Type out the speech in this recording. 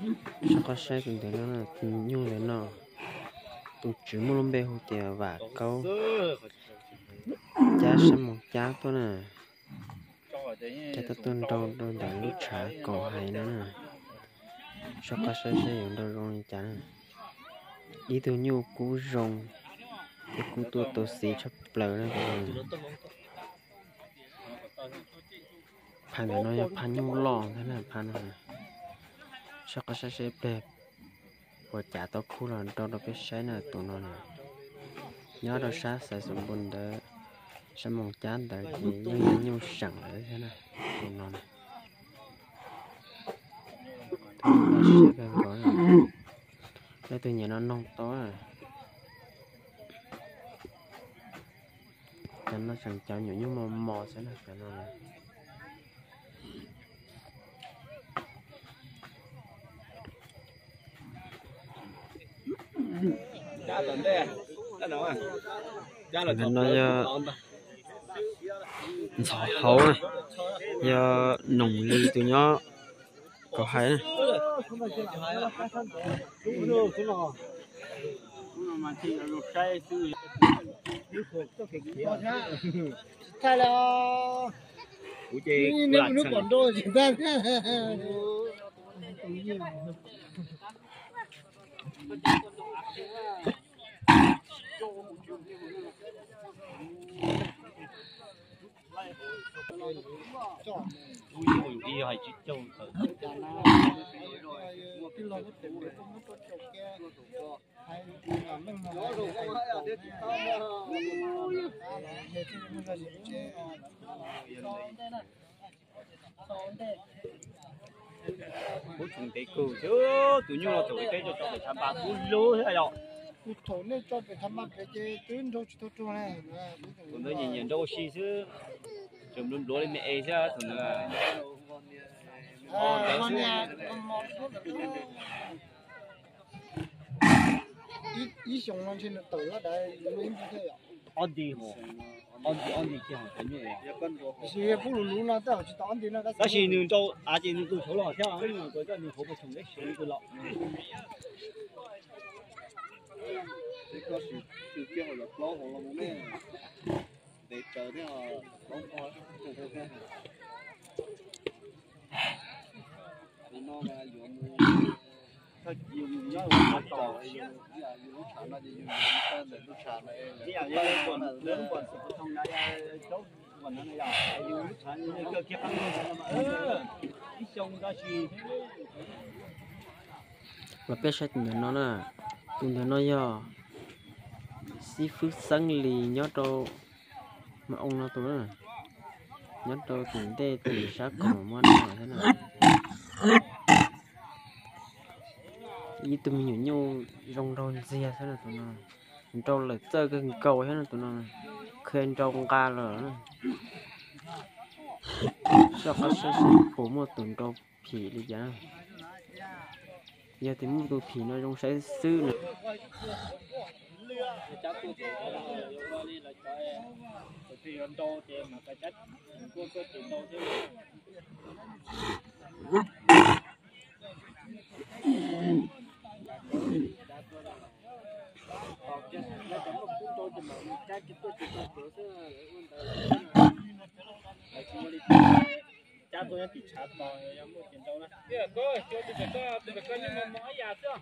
Soj qab saib tus ntawm no, tus nyuj ntawm no, tus tswv muaj lub npe hu tias Vam Kaub, cab sab moos cab tuaj na. Cab tuaj tuaj nrau rau ntawm lub tshav kaum hais no na. Soj qab saib seb yuav nrau zoo li cas na. Ib tug nyuj kub zoo, ib kub tuaj tau xiv tshaj plaws na. Phaj ntawm no yog phaj nyuj loj ntag na, phaj no. Soj qab saib seb pleg puas cav tau khub los nrau rau peb saib na tus no na. Nyob rau sab Xaiv Xus Npus ntawd, sab moos cab ntawd ces yeej yog nyuj seem lawm thiab na, tus no na. Tus no siab kawg nkaus na. Leej twg nyiam no noog tau na. Cov no tseem cov nyuam nyuj mos mos xwb na, cov no na. Ntawm no yog ntxhov hauv na, yog Noom Lis tus nyob Kauv Hais na. Kuv tseem ntev kawg thiab, tus nyuj no thaum ib teb tso pem tshav npas kub lug thiab yom. Kuv thaum nej tso pem tshav npas pem ces twb nrau tsis tau rog ne. Tus ntawd nyiam nyiam nrau ua si xwb, tseem npluav npluav li me es thiab tus ntawd. Ib xyoo no ntshe nws tawm lab dais ib nti thiab yom. Ob nti, ob nti, ob nti kiag hauv cov nyuj. Tab sis pub luv luv no tej zaum tsis tau ob nti no. Tab sis nws nrau av ces nws tus saud los thiab, nws hauv pes tshoom deb siv nws tus los. Ntev tsawv thiab. Tus no mas yuav mus, yus nyob ua tau, yus lub tshav no ces yus yuav mus tawm ntawm lub tshav no. Ib yam li lub npam xwm pov thoo na, yus lub tshav kawg kiag qab ib xyoo tab sis. Los peb saib tus ntawm no na, tus ntawm no yog xib fwb Xeeb Lis nyob rau Mas Oo no tus na, nyob rau tim ntej tim sab koom muab no thiab na. Ib tug me nyuam nyuj zoo nraug ntxiag thiab na tus no, nrau lawm txawj kawg nkaus thiab na tus no, khw nrau nqa lawm. Soj qab saib seb puas muaj tus nrau phim li cas. Yog tias muaj tus phim no zoo saib xwb na. Cab tuaj nyob tim tshav tos yog muaj ces nrau na. Koj, tus ntawm koj, tus ntawm koj nyuj mos mos ib yam xwb.